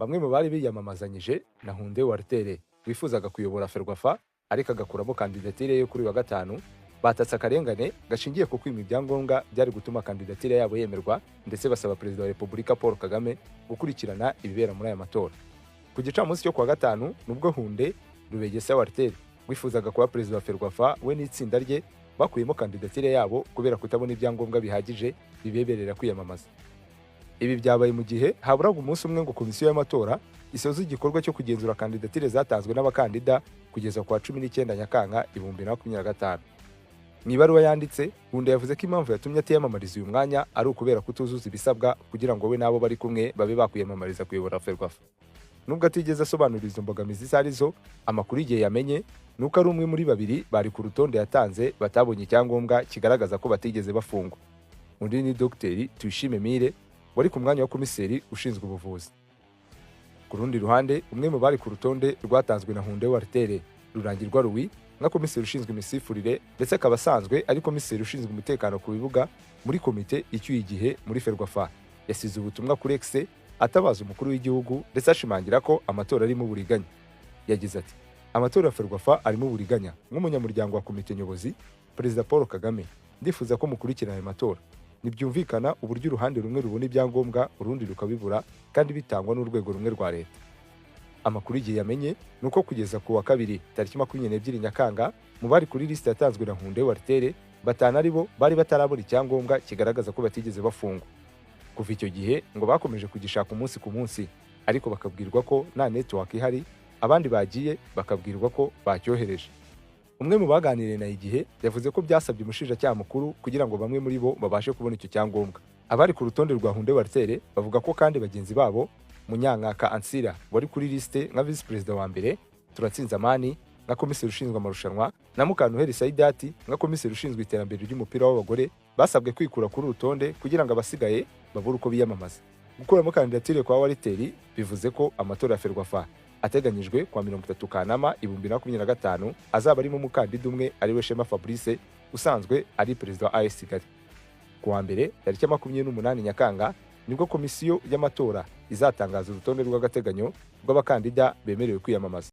Bamwe mu bari biyamamazanyije na Hunde Walter wifuzaga kuyobora Ferwafa ariko agakuramo kandidatire ye kuri uyu wa gatanu, batatse akarengane gashingiye ku kwima ibyangombwa byari gutuma kandidatire yabo yemerwa, ndetse basaba Perezida wa Repubulika Paul Kagame gukurikirana ibibera muri aya matora. Ku gicamunsi cyo kuwa gatanu nubwo Hunde Rubegesa Walter wifuzaga kuba Perezida wa Ferwafa we n'itsinda rye bakuyemo kandidatire yabo kubera kutabona ibyangombwa bihagije bibemerera kwiyamamaza. Ibi byabaye mu gihe haburaga umunsi umwe ngo komisiyo y'amatora isoze igikorwa cyo kugenzura kandidatire zatanzwe n'abakandida kugeza ku wa 19 Nyakanga 2025. Mu ibaruwa yanditse, Nkunda yavuze ko impamvu yatumye atiyamamariza uyu mwanya ari ukubera kutuzuza ibisabwa kugira ngo we n'abo bari kumwe babe bakwiyamamariza kuyobora Ferwafa. Nubwo atigeze asobanura izo mbogamizi izo ari zo, amakuru igihe yamenye ni uko ari umwe muri babiri bari ku rutonde yatanze batabonye icyangombwa kigaragaza ko batigeze bafungwa. Undi ni Dr Tuyishime Mire wari ku mwanya wa komiseri ushinzwe ubuvuzi. Ku rundi ruhande, umwe mu bari ku rutonde rwatanzwe na Hunde Walter, Rurangirwa Louis, nka komiseri ushinzwe imisifurire ndetse akaba asanzwe ari komiseri ushinzwe umutekano ku bibuga muri komite icyuye igihe muri Ferwafa, yasize ubutumwa kuri X atabaza umukuru w'igihugu ndetse ashimangira ko amatora arimo uburiganya. Yagize ati: "Amatora ya Ferwafa arimo uburiganya. Nk'umunyamuryango wa komite nyobozi, Perezida Paul Kagame, ndifuza ko mukurikirana aya matora. Ntibyumvikana uburyo uruhande rumwe rubona ibyangombwa urundi rukabibura kandi bitangwa n'urwego rumwe rwa leta." Amakuru igihe yamenye ni uko kugeza ku wa kabiri tariki 22 Nyakanga, mu bari kuri lisite yatanzwe na Nkunde Walter, batanu ari bo bari batarabona icyangombwa kigaragaza ko batigeze bafungwa. Kuva icyo gihe ngo bakomeje kugishaka umunsi ku munsi, ariko bakabwirwa ko nta network ihari, abandi bagiye bakabwirwa ko bacyohereje. Umwe mu baganiriye na Igihe yavuze ko byasabye umushinjacyaha mukuru kugira ngo bamwe muri bo babashe kubona icyo cyangombwa. Abari ku rutonde rwa Hunde Walter bavuga ko kandi bagenzi babo Munyankaka Ansira wari kuri lisite nka visi perezida wa mbere, Turatsinze Amani nka komiseri ushinzwe amarushanwa na Mukantuheri Saidati nka komiseri ushinzwe iterambere ry'umupira w'abagore basabwe kwikura kuri urutonde kugira ngo abasigaye babure uko biyamamaza. Gukuramo kandidatire kwa Walter bivuze ko amatora ya Ferwafa ateganyijwe kwa 30 Kanama 2025 azaba arimo umukandida umwe, ariwe Shema Fabrice usanzwe ari perezida wa AS Kigali. Ku wa mbere tariki 28 Nyakanga nibwo komisiyo y'amatora izatangaza urutonde rw'agateganyo rw'abakandida bemerewe kwiyamamaza.